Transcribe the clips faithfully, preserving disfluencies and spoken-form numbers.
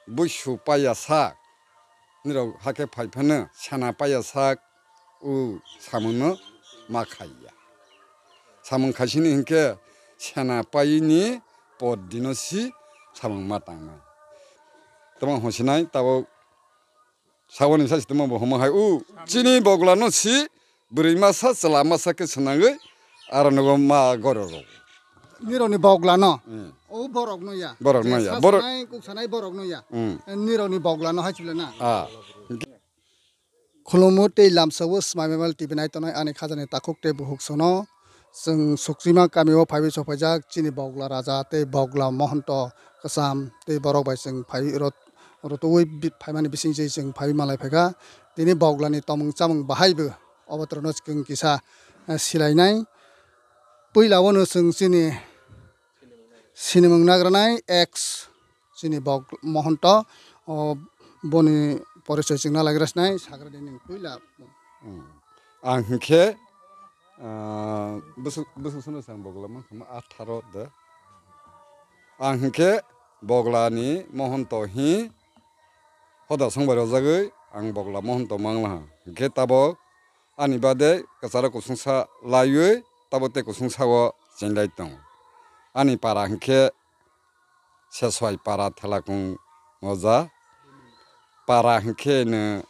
buisu paiya sak, nirok hakhe phai phano sena paiya sak, o samungno ma khaiya. Samung khaisini hinkhe sena paiyini por dino si samung ma tangnai. Tamo hwnsinai tabuk saboni sasi tamo bo hwnma hai, o chini boglano si bwrwi masa chwla masa khe swnangwi aro nogo ma gororo. Nirokni boglano? Hmm. O borokno ya? Borokno ya. Borok sanai, kuk sanai borokno ya? Hmm. Nirokni boglano hai chwla na? Ah. Khulumu tei lamsao Smile Mobile T V nai tongnai ani khajani takhuk tei bukhuk sono. Chwng Suksima kamio phaiwi sophaijak chini Bogla Raja tei Bogla Mohonto kwcham tei borok bai chwng phai rot-, rotwi bi-, phaimani bisingtwi chwng phaiwi malai phaikha. Tini Boglani tomung chamung bahai bo obo torno chwng kisa, eh, silainai. Puila o no chwng chini sinimung nagranai ex chini Bog Mohonto, o, boni porichoi chwngna lagra sinai sagra dini puila. Hmm. Ang hinkhe, ah, bwswk, bwswk sono sang Bogla mankha atharo de. Ang hinkhe Boglani Mohonto hi hoda songbai rojagwi ang Bogla Mohonto manglaha. Hinkhe tabok ani bade kwcharo kusungsa laiwi tabok tei kusungsao chenglai tongo. Ani para hinkhe Seswai para Thelakung Moja. Para hinkhe no,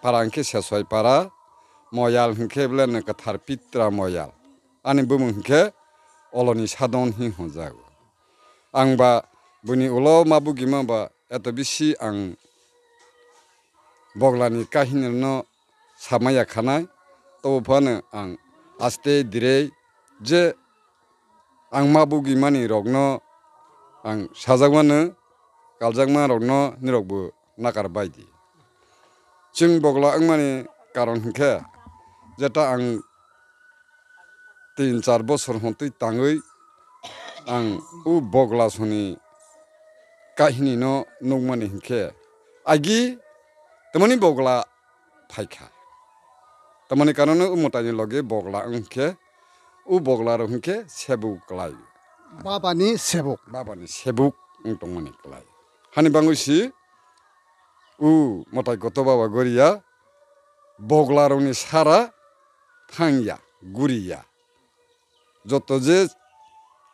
para hinkhe Seswai para, Moyal hinkhe beleno Kwthar Pitra Moyal. Ani bumung hinkhe Oloni Sadon hi hwnjago. Ang ba buini ulo ma bugima ba eto bisi ang Boglani kahinirno samaya khanai, tobo phano ang aste direi je ang ma bugimani rokno ang sajakmano, kaljakma rokno nirokbo nakar bai di. Chwng Bogla wngmani karon hinkhe jeta ang tin char bosor hontwi tangwi ang o Bogla soni kahini no nukmani hinkhe agi tamani Bogla phaikha. Tamani karon o mwtaini logi Bogla wngkhe o Bogla rok hinkhe sebuk klai. Babani sebuk. Babani sebuk wng tongmani klai. Hani bangwi si o mwtai koto baba goriya Bogla rokni sara thangya, guriya. Joto je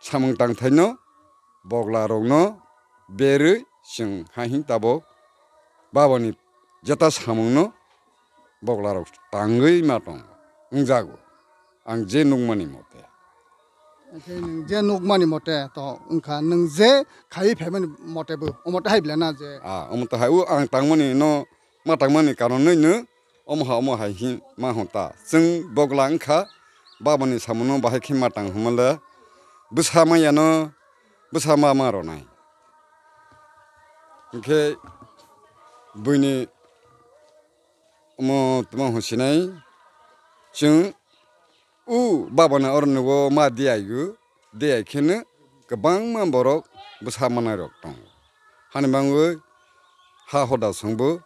samung tangthaino Bogla rokno berwi chwng hai hin tabok babani jeta samungno Bogla rok tangwi ma tongo wngjago ang je nukmani mote. Akhe nwng je nukmani mote to wngkha, nwng je khaiwi phaimani mote bo omote hai belai na je. Ah, omote hai o ang tangmani no ma tangmani karon nwi no omo ha omo hai hin ma hwn ta. Chwng Bogla wngkha babani samungno bahai khe ma tang hwnmale bwsa maya no bwsa ma ma rwnai. Hinkhe buini omo tma hwnsinai chwng o babani oro nugo ma diyaio, diyai kheno kwbangma borok bwsa manai rok tongo. Hani bangwi ha hoda songbo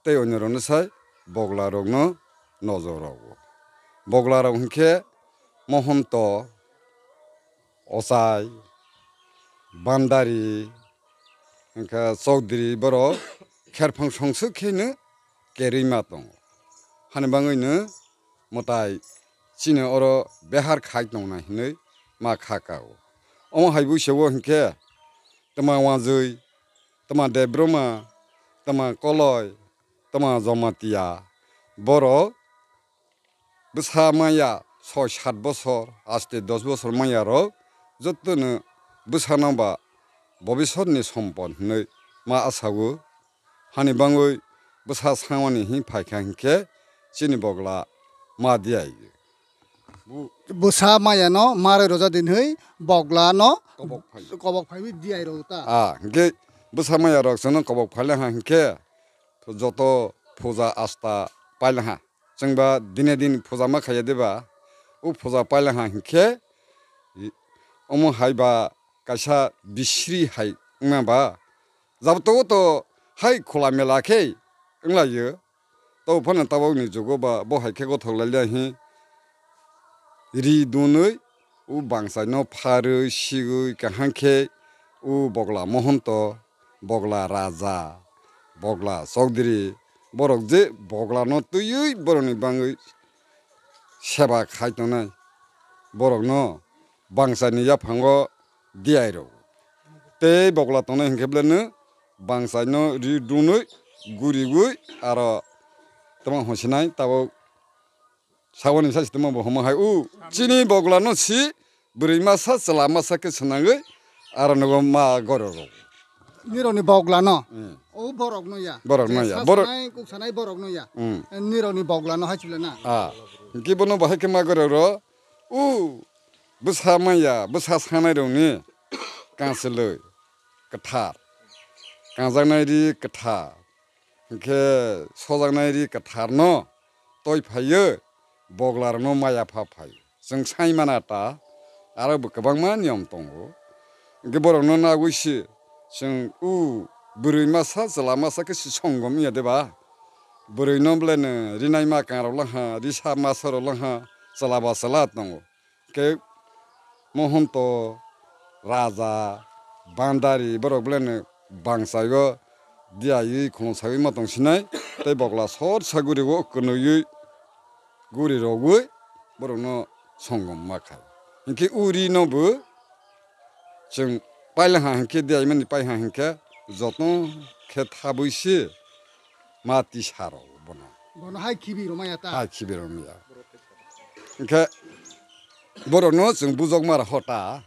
tei onyorokno sai Boglarokno nojor rogo. Boglarok hinkhe Mohonto, Ochai, Bandari, hinkhe Chowdhury borok kherphang songso kheno kerwi ma tongo. Hani bangwino mwtai chini oro behar khai tongnai hinwi ma kha kao. Omo hai buisao hinkhe twma Wajwi, twma Debbarma, twma Koloi, twma Jamatia, borok bwsa maya soi sat bosor, aste dos bosor maya rok jotono bwsano ba bobisotni sompot hinwi ma asao. Hani bangwi bwsa samani hin phaikha hinkhe chini Bogla ma diyai. Bu- Bwsa maya no marwi roja din hwi Bogla no kobok phai. Kobok phaiwi diyai rw ta. Ah, hinkhe bwsa maya rok chwngno kobok phailaha hinkhe joto puja asta pailaha. Chwngba dine din puja ma khaiya deba, o puja pailaha hinkhe omo hai ba kaisa bisri hai wngma ba, jabo to to hai khula mela khe wnglaio. To phano tabokni jugo ba bo hai khe gothok lailiya hi ri dunwi o bangsaino pharwi sigwi kaham khe o Bogla Mohonto Bogla raja, bogla chokdiri, borok je boglano twiwi borokni bangwi seba khai tongnai, borokno bangsaini yaphango diyai rw. Tei bogla tongnai hinkhe beleno bangsaino ri dunwi guriwi aro tamo hwnsinai tabuk. Saboni sa sitwma bo homa hai u chini boglano si bwrwi masa chwla masa khe swnangwi aro nogo ma gorok rok. Nirokni boglano. Hmm. O borok no ya. Borok no ya. Borok sanai kuk sanai borok no ya. Hmm. Nirokni boglano hai chwla na. Ah. Ki bono bahai khe ma gorok rok. U bwsa maya bwsa sanai rokni kanseloi kwthar. Kanjaknai ri kwthar. Hinkhe sojaknai ri kwtharno toi phaiyo, boglarokno maya pha phai. Chwng sai mana ta, aro bo kwbangma niyom tongo. Hinkhe borokno nagwi se chwng u bwrwi masa, chwla masa khe se songom wngya de ba? Bwrwino belai no rinai ma kangrok langha, risa masarok langha, chwla ba chwla tongo. Khe Mohonto, Raja, Bandari borok belai no bangsaio diyaui khulumsaiwi ma tong sinai, tei bogla sor saguri o kwnwiwi guri rogwi borokno songom ma khai. Hinkhe uri no bo chwng paila ha hinkhe diyaimani pai ha hinkhe joto khe thabwi se ma tisa rw bono. Bono hai khibi rwmaya ta? Hai khibi rwmaya. Hinkhe borokno chwng bujok mara hota,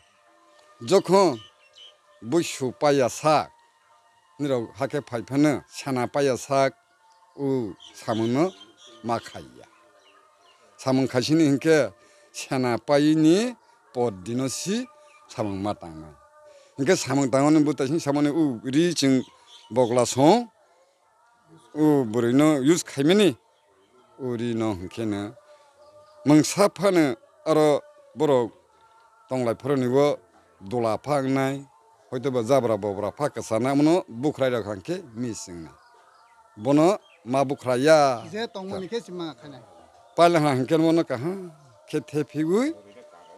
jokhon buisu paiya sak, nirok hakhe phai phano sana paiya sak, u samungno ma khaiya. Samung khaisini hinkhe sana paini por dino si samung ma tangnai. Hinkhe samung tangmani bwtaisini samani u ri chwng bogla song, u bwrwino use khaimani, uri no hinkhe no mungsa phano aro borok tonglai phoroni bo dola pha wngnai, hoito ba jabra bobra pha kwchana, mono bukhrai rok hinkhe miss wngnai. Bono ma bukhrai ya. Je tongmani khe se ma khainai. Paila ha hinkhe bono kaham khe thephigwi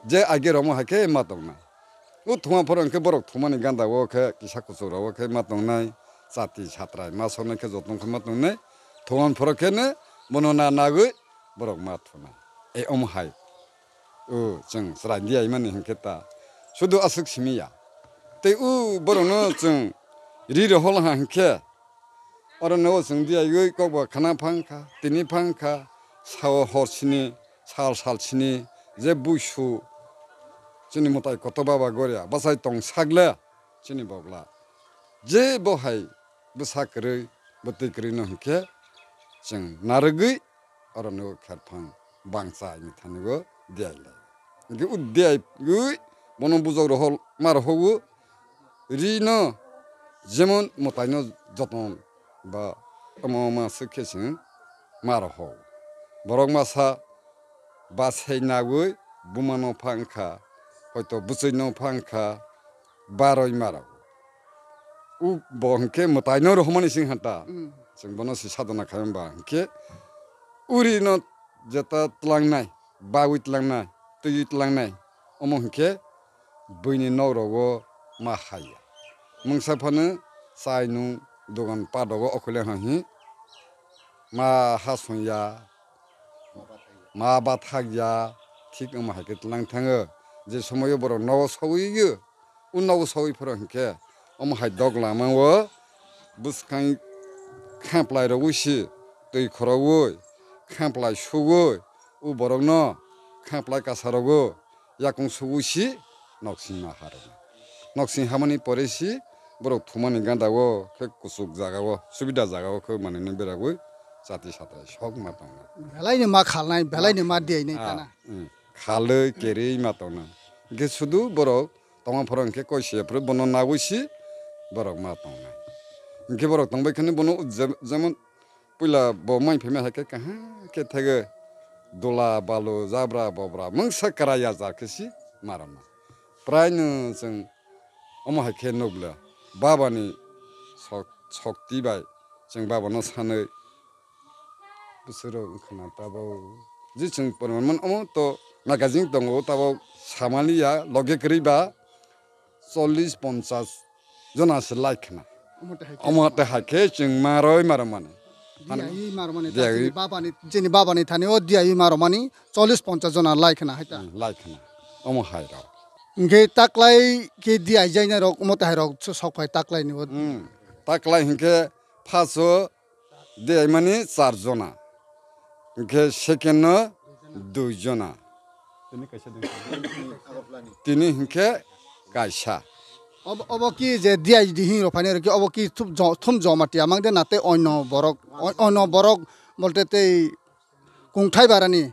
je age romo hai khe ma tongnai. O thuma phoro hinkhe borok thumani ganda o khe kisa kuchuk rok o khe ma tongnai, chati satrai ma sonai khe joto khe ma tongnai. Thuma phoro khe no bono na nagwi borok ma thunai. E omo hai. O chwng chwrai diyaimani hinkhe ta sudu aswk simi ya. Tei o borokno chwng ri rohol ha hinkhe Oro no chwng diyaigwi kokba khana phang kha, tini phang kha, sao hor sini, sal sal sini, je buisu, chini mwtai kotor baba goria, bachai tong sakle, chini bogla. Je bo hai bwsa kwrwi, bwtwi kwrwi no hinkhe, chwng narwgwi, oro no kherphang bangsa ni thani bo diyai lai. Hinkhe o diyai gwi bono bujok rohor ma rohogo, ri no jemon mwtai no joton ba omo ma swk khe chwng ma rohogo. Borok masa bachai nagwi buma no pha wngkha, hoito bwchwi no pha wngkha, baroi ma rogo. O bo hinkhe mwtai no rohormani sing hanta. Mm. Chwng bono se sadona khai ba hinkhe uri no jeta tlangnai, bagwi tlangnai, twiwi tlangnai, omo hinkhe buini nok rogo ma haiya. Mungsa phano chai nung dogan pat rogo okhole ha hi ma ha songya, ma bathakya, thik omo hai khe tlang thango. Je somoio borok nogo sogwi o nogo sogwi phoro hinkhe omo hai dok lama o bwskang khaplai rogwi si twi khorogwi khaplai sugwi o borokno khaplai kasa rogo yakung sugwi si noksing ma ha rogo. Noksing hamani pore si borok thumani ganda o khe kuchuk jaga o subida jaga o khe manwi no beragwi chati satrai sok ma tongo. Belai ni ma khalnai, belai ni ma diyainai tana. Hmm. Khalwi kerwi ma tongnai. Hinkhe sudu borok tongma phoro hinkhe koi se phuru bono nagwi si borok ma tongnai. Hinkhe borok tongbai kheno bono je-, jemon puila bo mai phaima hai khe kaham khe thege dola balu jabra bobra mungsa kwrai ya jar khe si ma rwna. Prai no chwng omo hai khe nukla baba ni sok-, sokti bai chwng baba no sanwi Bwswk rok wngkha na tabok. Je chwng porman man omo to magazine tongo, tabok samani ya loge kwrwi ba chollish ponchash jona se like khna. Omo tei hai khe. Omo tei hai khe chwng maroi maromani. Diyai maromani ta Diyai. Chini babani, chini babani thani o diyai maromani chollish ponchash jona lai khna hai ta. Hmm, lai khna. Omo hai rok. Hingke taklai khe diyai jaina rok omo tei hai rok so-, sok phai taklai ni o. Hmm. Taklai hingke first o diyai mani char jona. Hingke second no dui jona. Tini kaisa dui. Tini hingke kaisa. Obo, obo ki je diyai di hing rok phainai rok ki obo ki thum jo-, thum joma tiya mang de na tei onno borok, o-, onno borok bolte tei kungthai barani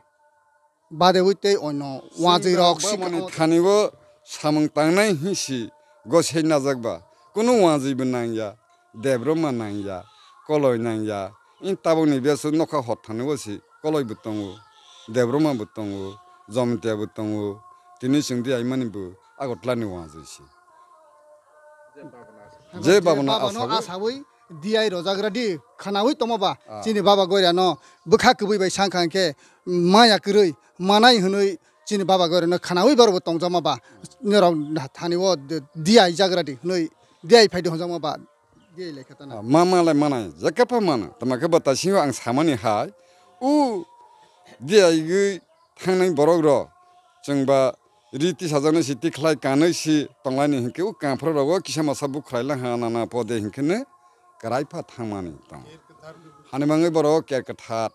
bade ui tei onno wajwi rok sika Bamani thani o samung tangnai hing si gosei najak ba kunu wajwi bo nang ya. Debroma nang ya, koloi nang ya. Ing tabukni besu nokha hor thani o si koloi bo tongo, Debroma bo tongo, Jomtia bo tongo. Tini chwng di aimani bo Agartala ni wngjaisi. Je babano asawi. Asawi di ai rojagra di khwnawi tongma ba. Ah. Chini baba goirano bwkha kwbwi bai sang kha hwnkhe maya kwrwi manai hwnwi chini baba goirano khwnawi borokbo tongjakma ba. Norok thani o di ai jagra di hwnwi di ai phai di hwnjakma ba. Di ai lai kha tana. Ah, ma, ma lai manai, jekhe pha mano. Tama khe bo ta singo ang samani hai. U di ai gwi thangnai borok rok. Chwng ba ri tisajaknai si tikhlai kanwi si tonglaini hinkhe u kanphra rogo kisa masa bukhlai lang ha nana pode hinkhe no kwrai pha thangmani tong. Hani mangwi borok ker kwthar.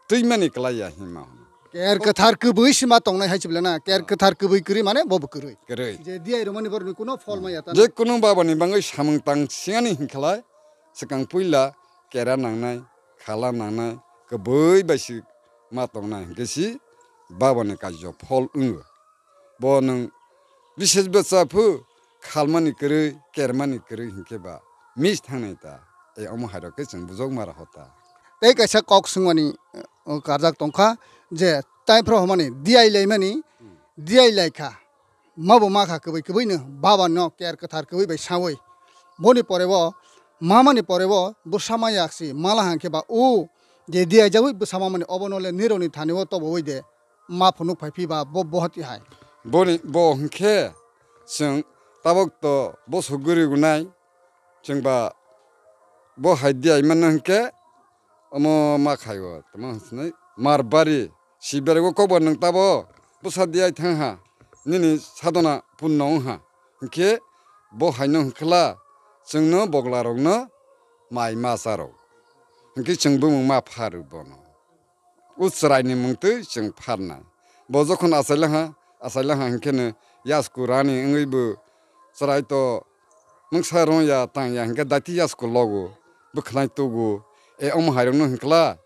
Twimani kwlai ya hinma hwnwi. Ker kwthar kwbwi sima tongnai hai chibla na. Ker kwthar kwbwi kwrwi mane bo bo kwrwi. Kwrwi. Je di ai romani borokni kuno phol maya ta. Je kunu babani bangwi samung tang singani hinkhalai swkang puila kera nangnai, khala nangnai, kwbwi bai si ma tongnai hinkhe si babani kaijo phol wngo. Bo nwng bises bwsa phu khalmani kwrwi, kermani kwrwi hinkhe ba miss thangnai ta. E omo hai rok khe chwng bujok ma rw ta. Tei kaisa kok swngmani, uh, karjak tongkha je tai phro hwnmani di ai laimani, di ai lai kha. Ma bo ma kha kwbwi kwbwi no baba no ker kwthar kwbwi bai sawi. Boni pore bo mama ni pore bo bwsa ma yak si mala hang khe ba o je di ai jagwi bwsa mamani obo no le nirok ni thani o tobo wi de. Ma phunuk phai phi ba bo bohoti hai. Boni bo hwnkhe chwng tabok to bosok guri gunai chwng ba bo hai di ai mano hwnkhe omo ma khai o tamo hwnwi Marbari si berego kokbo nwng tabo bwsa di ai thang ha nini sadona punno wng ha hwnkhe bo hai no hwnkhe la chwng no bogla rok no mai ma cha rok hwnkhe chwng bumung ma pharu bono. O chwraini mungtwi chwng pharnai. Bo jokhon achailangha, achailangha hinkhe no yasku rani wngwi bo chwrai to mungsa rwngya tangya hinkhe daiti yasku logo, bwkhnai tugo, e omo hairokno hinkla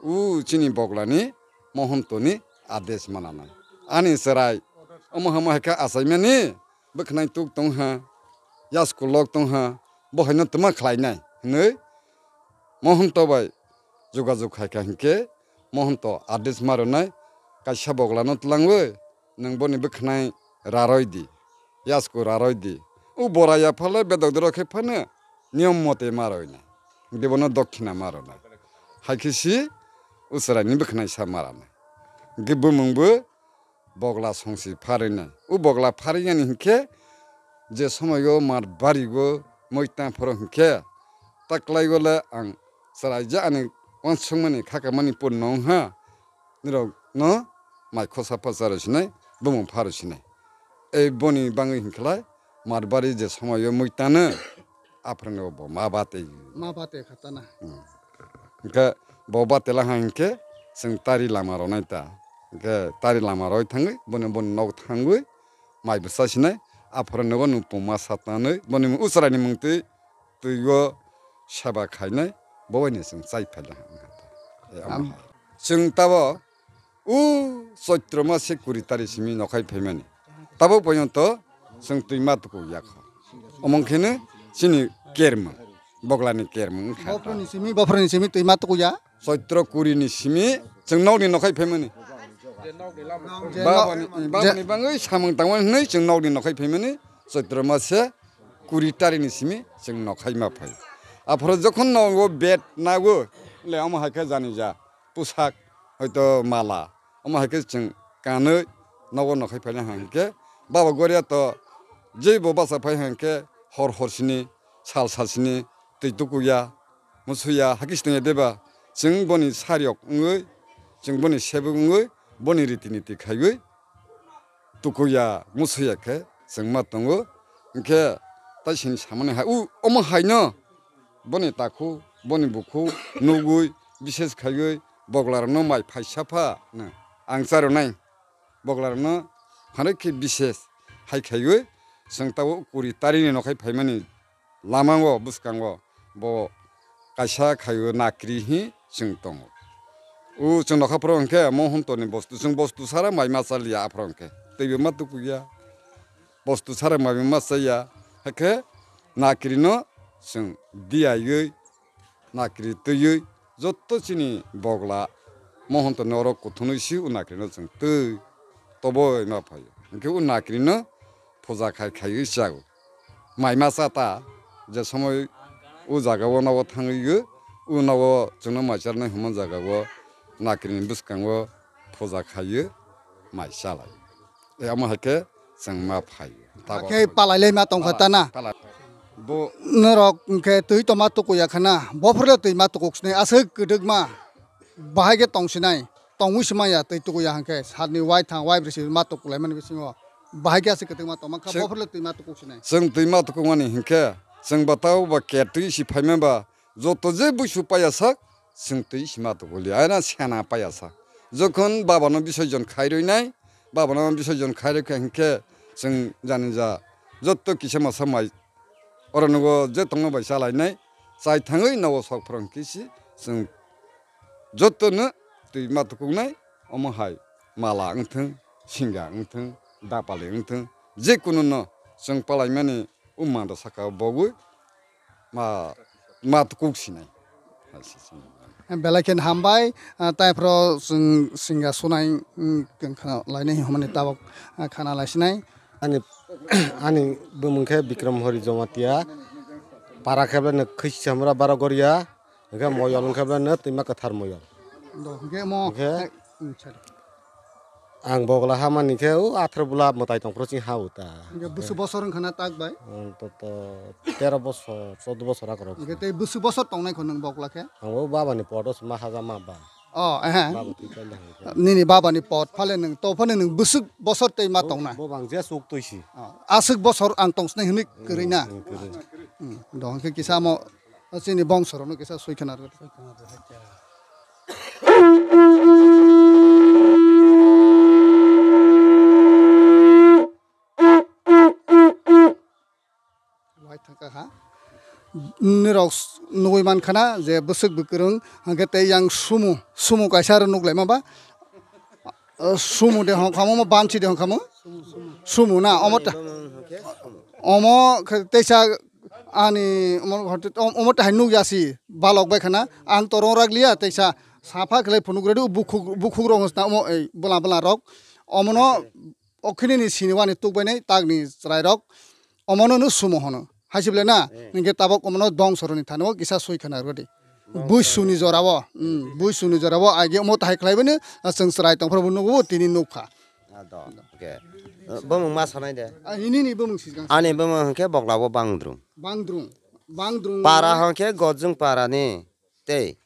o chini boglani Mohontoni ades mananai. Ani chwrai omo hama haikhe achaimani bwkhnai tuk tongha, yasku lok tongha, bo haino twma khlainai hinwi Mohonto bai jogajog khaikha hinkhe Mohonto ades ma rwnai kaisa boglano twlangwi nwng boni bwkhnai raroi di, yasku raroi di. O bora yaphale bedok doro khe phano niyom mote ma roinai. Hinkhe bono dokhina ma rwnai. Haikhe si o chwraini bwkhnai sa ma ranai. Hinkhe bumung bo bogla songsi pharwinai. O bogla pharwiyani hinkhe je somoio Marbari o moi tang phoro hinkhe taklai o le ang chwraija ani uansukmani khakamani punno wngha nirokno mai khosa pha charwi sinai bumung pharwi sinai. E boni bangwi hinkhlai Marbari je somoio moi tano aphuru bo ma bate. Ma bate khatana. Hmm. Hingke bo batela ha hingke chwng tari lama rwnai ta. Hingke tari lama roi thangwi boni, boni nok thangwi mai bwsa sinai. Aphuru nogo nung puma satnanwi boni uchrai ni mungtwi twigo seba khainai bo bai ni chwng chai phaila ha wngkha ta. E, omo hai. Chwng tabo O Choitro mase kuri tari simi nokhai phaimani. Tabok poyonto chwng twi ma tuku yakho. Omo kheno chini kermung, boglani kermung wngkha. Bophorni simi, bophorni simi twi ma tuku ya. Choitro kuri ni simi chwng nokni nokhai phaimani. Je Babani, nok-, je babani bangwi samung tangmani hwnwi chwng nokni nokhai phaimani. Choitro mase kuri tari ni simi chwng nokhai ma phai. Aphuru jokhon nogo bet nago, le omo hai khe jani ja. Pusak, hoito mala, omo hai khe chwng kanwi nogo nokhai phaina hang khe, baba goria to jeibo bacha phai hang khe hor hor sini sal sal sini twi tukuya, musuya, hakhe se tongya deba? Chwng boni sariyok wngwi, chwng boni sebuk wngwi, boni riti niti khaiwi tukuya, musuya khe chwng ma tongo. Hinkhe tai sini samani hai, u, omo haino boni takhu, boni bukhu nugwi, bises khaiwi boglarokno mai phaisa pha hwnwi ang charonai. Boglarokno phanai khe bises hai khaiwi chwng tabuk kuri tarini nokhai phaimani lamango bwskango bo kaisa khaiwi nakri hi chwng tongo. O chwng nokha phoro hinkhe Mohontorni bostu, chwng bostu sara mai ma chaliya aphoro hinkhe teibo ma tukuya. Bostu sara mai ma chaya, hakhe nakrino chwng diyaiwi nakri twiwi jotto chini bogla Mohontorni oro kuthunwi si o nakrino chwng twi toboi ma phaio. Hinkhe o nakrino puja khai khaiwi chago. Mai ma cha ta, je somoi o jagao nogo thangwi o nogo chwngno mai charnai hwnma jagao nakrini bwskango puja khaiwi mai chalai. E, omo hai khe chwng ma phai. Tabok Hakhe palai lai ma tong kha ta na? Palai. Bo Norok hwnkhe twi toma tukuya khana, bophor le twi ma tukuk sini aswk kwdwkma. Bahai khe tong sinai, tongwi se maya twi tukuya hwnkhe salni waithang waibrwi se ma tukulai mani bisingo. Bahai khe aswk kwdwkma tongma kha, Chwng- bophor le twi ma tukuk sinai. Chwng twi ma tukuk mani hinkhe chwng batao ba ket twi si phaima ba Joto je buisu paya sak, chwng twi sima tukulia, aina sena paya sak. Jokhon babano bisorjon khairwi nai, babano bisorjon khairwi kha hinkhe chwng jani ja joto kisa masa mai oro nugo je tongma bai chalainai, chai thangwi nogo sok phwrwng kisi chwng jotono twi ma tukuknai, omo hai mala wngthwng, singa wngthwng, dapali wngthwng, je kununo chwng palaimani o manda saka bogwi ma, ma tukuk sinai. Belai khe hambai, ah, tai phro chwng singa sunai, mm, khna lainai hwnmani tabok, ah, khana lai sinai. Ani, ani bumung khe Bikram Hori Jomatia, para khe bele no Khwisamra Baro Goria, hwnkhe Moyol wngkhe bele no Twima Kwthar Moyol. Do, hwnkhe mo, Hwnkhe eh, mm, sorry. Ang bogla hamani khe o atharo bwla mwtai tong phuru chini ha o ta. Hwnkhe bwswk bosor wngkha na tak bai? Ang to, to tero bosor, choudo bosor akorok. Hwnkhe tei bwswk bosor tongnai kho nwng bogla khe? Ang o babani pot o se ma haja ma ba. Oh, ehe. Baba thwi paila hwnkhe. Nini babani pot phale nwng, to phano nwng bwswk bosor tei ma Bo, tongnai? Bo bang je chuk twi si. Oh, aswk bosor ang tong sinai hwnwi kwrwi na? Hmm, kwrwi. Hmm, do hwnkhe kisa mo O chini bongsorokno kisa sui khna rw. Wai thangkha ha. Nirok nugui mankha na je bwswk bwkwrwng, hwnkhe tei yang sumu, sumu kaisa aro nuklaima ba. O sumu de hwnkha mo, bansi de hwnkha mo? Sumu na, omo ta-, omo khe teisa ani omo, omo tahai nukya si balok bai khana. Ang to rong rak liya, teisa sapha khlai phunuk rwdi, bukhuk, bukhuk rok wngna omo, ei, bwla bwla rok. Omono okhini ni sini wani tukbainai tagni chwrai rok. Omono no sumo hono. Hai se belai na? Eh. Hinkhe tabok omono bongsoroni thani o kisa sui khna rwdi. Bongsoroni. Buisuni jorao, mm, buisuni jorao age omo tahai khlai bini, ah, chwng chwrai tong phuru bo nugo tini nukha. Ah, do. Okay. Bumung ma sanai de. Ah, ini ni bumung sikang. Ani bumung hwnkhe bogla bo Bangdrung. Bangdrung. Bangdrung. Para hwnkhe Gojung para ni. Tei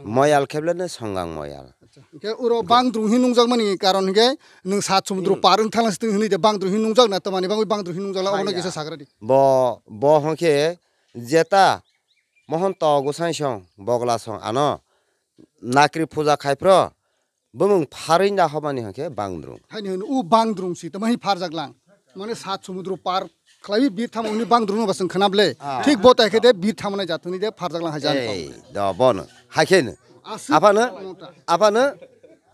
moyal khe belai no Songang moyal. Acha. Hwnkhe uro Bangdrung hin nungjak mani karon hwnkhe nwng sat somudro par wng thanglang sitwng hwnwi de Bangdrung hin nungjak na, tamani bagwi Bangdrung hin nungjak la, obono kisa sagra di. Bo, bo hwnkhe jeta Mohonto Gosai song, Bogla song ano nakri puja khai phro, bumung pharwi da hobani hwnkhe Bangdrung. Haini hwn u Bangdrung si, tamo hi pharjak lang. Mane sat somudro par khlaiwi bir thamo hwnwi Bangdrung no ba chwng khna ble. Ah. Thik bo tai khe de bir thamo nai jat hwnwi de pharjak lang hai jan tong. Ei, do bono. Hai khe no. Aswk Aphano, mota. Aphano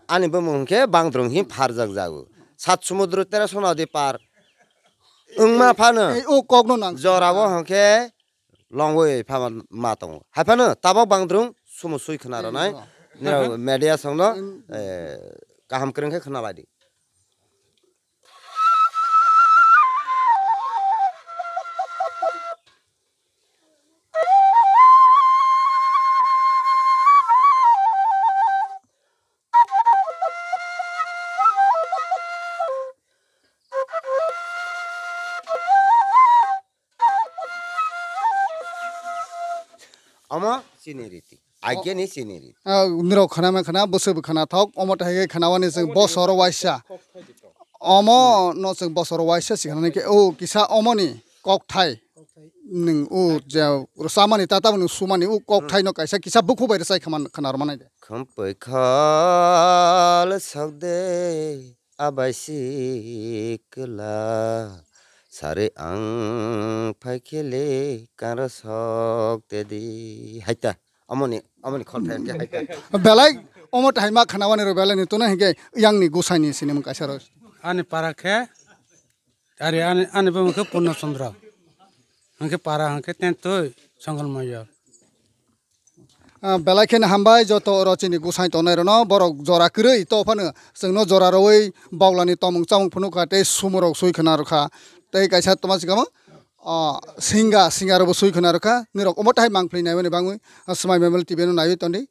ani bumung hwnkhe Bangdrung hi pharjak jago. Sat somudro tera sona di par. Wngma phano. Ei, o kok no nang. Jorao hwnkhe longwi pha ma, ma tongo. Hai phano tabok Bangdrung sumo sui khna rwnai. Nirok media songno, eh, kaham kwrwng khe khna lai di. Omo chini riti. Ageni chini riti. Ah, nirok khana ma khana, bwswk bo khana thok, omo tahai khe khana wani chwng bosor waisa. Omo no chwng bosor waisa si khana nai khe, o kisa omo ni kokthai. Nwng o je rwchamani tata nwng sumani o kokthai no kaisa kisa bukhuk bai rwchai khama khana rwmani de. Khampui khal sok de. Abai sikla sari ang phaikhele karo sok tedi. Haita, amoni, amoni khol thai hwnkhe haita. Belai, omo tahai ma khana wani rw belai ni tuna hwnkhe yang ni gusai ni sinimung kaisa rw. Ani para khe, ari ani, ani bumung khe Purno Chandra. Hwnkhe para hwnkhe tentwi Songol Mayor. Ah, belai kheno hambai joto oro chini gusai tongnai rwno, borok jora kwrwi to phano chwngno jora rwui baulani tomung chamung phunukha tei sumorok sui khwna rwkha tei kaisa toma sikamo, ah, singa, singa rokbo sui khwna rwkha, nirok omo tahai mangpli naimani bangwi, ah, Swmai Memel T V no naiwi tondi.